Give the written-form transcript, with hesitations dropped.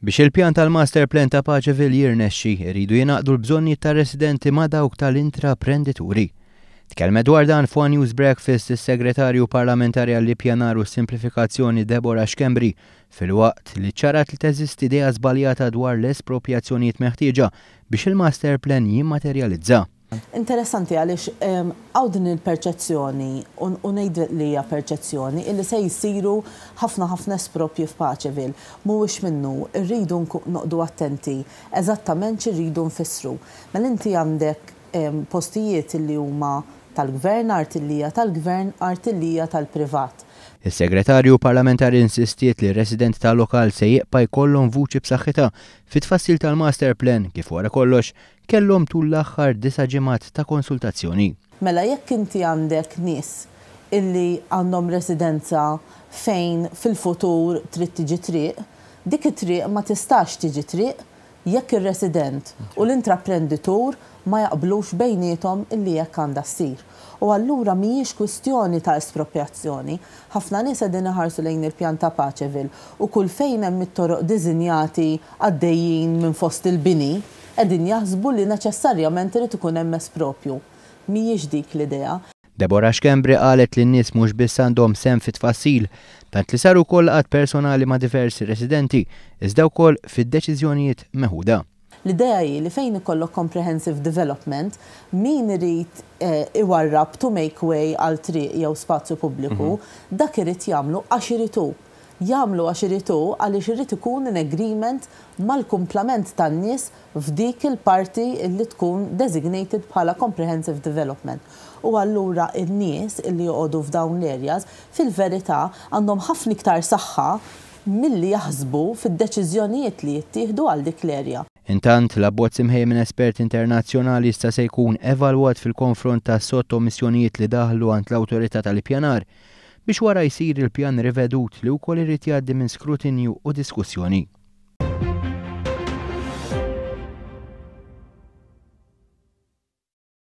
Biex il-pjan tal-Master Plan ta' Paceville jirnexxi, iridu jingħaqdu l-bżonnijiet tar-residenti ma' dawk tal-intraprendituri. Tkellmet dwar dan f'One News Breakfast is-Segretarju Parlamentari għall-Ippjanar u s-Simplifikazzjoni Deborah Schembri filwaqt li ċarat li teżisti idea żbaljata dwar l-esproprjazzjonijiet meħtieġa biex il-Master Plan jimmaterjalizza. Interessanti għaliex hawn din il-perċezzjoni, u ngħid li hija perċezzjoni, illi se jsiru ħafna ħafna espropji f'Paceville. Mhuwiex minnu, irridu noqogħdu attenti eżattament x'irridu nfissru. Mela inti għandek postijiet illi huma tal-gvern, art illi hija tal-gvern, art illi hija tal-privat. Is-Segretarju Parlamentari insistiet li r-residenti tal-lokal se jibqa' jkollhom vuċi b'saħħitha fit-tfassil tal-Master Plan kif wara kollox kellhom tul l-aħħar disa' ġimgħat ta' konsultazzjoni. Mela jekk inti għandek nies illi għandhom residenza fejn fil-futur trid tiġi triq, dik it-triq ma tistax tiġi triq jekk ir-resident u l-intraprenditur ma jaqblux bejniethom illi hekk għandha ssir. U allura mhijiex kwistjoni ta' esproprjazzjoni. Ħafna nies qegħdin iħarsu lejn il-pjan ta' Paceville u kull fejn hemm it-toroq diżinjati għaddejjin minn fost il-bini, qegħdin jaħsbu li neċessarjament irid ikun hemm espropju. Mhijiex dik l-idea. Deborah Schembri qalet li n-nies mhux biss għandhom sehem fit-tfassil, tant li saru wkoll laqgħat personali ma' diversi residenti, iżda wkoll fid-deċiżjonijiet meħuda. L-idea hi li fejn ikollok comprehensive development, min irid iwarrab to make way għal triq jew spazju pubbliku, dak irid jagħmlu għax irid hu. Jagħmlu għax irid hu għaliex irid ikun in agreement mal-kumplament tan-nies f'dik il-parti li tkun designated bħala comprehensive development. U allura n-nies li joqogħdu f'dawn l-areas fil-verità għandhom ħafna iktar saħħa milli jaħsbu fid-deċiżjonijiet li jittieħdu għal dik l-area. Intant, l-abbozz imħejji minn esperti internazzjonali issa se jkun evalwat fil-konfront ta' sottomissjonijiet li daħlu għand l-Awtorità tal-Ippjanar biex wara jsir il-pjan rivedut li wkoll irid jgħaddi minn skrutinju u diskussjoni.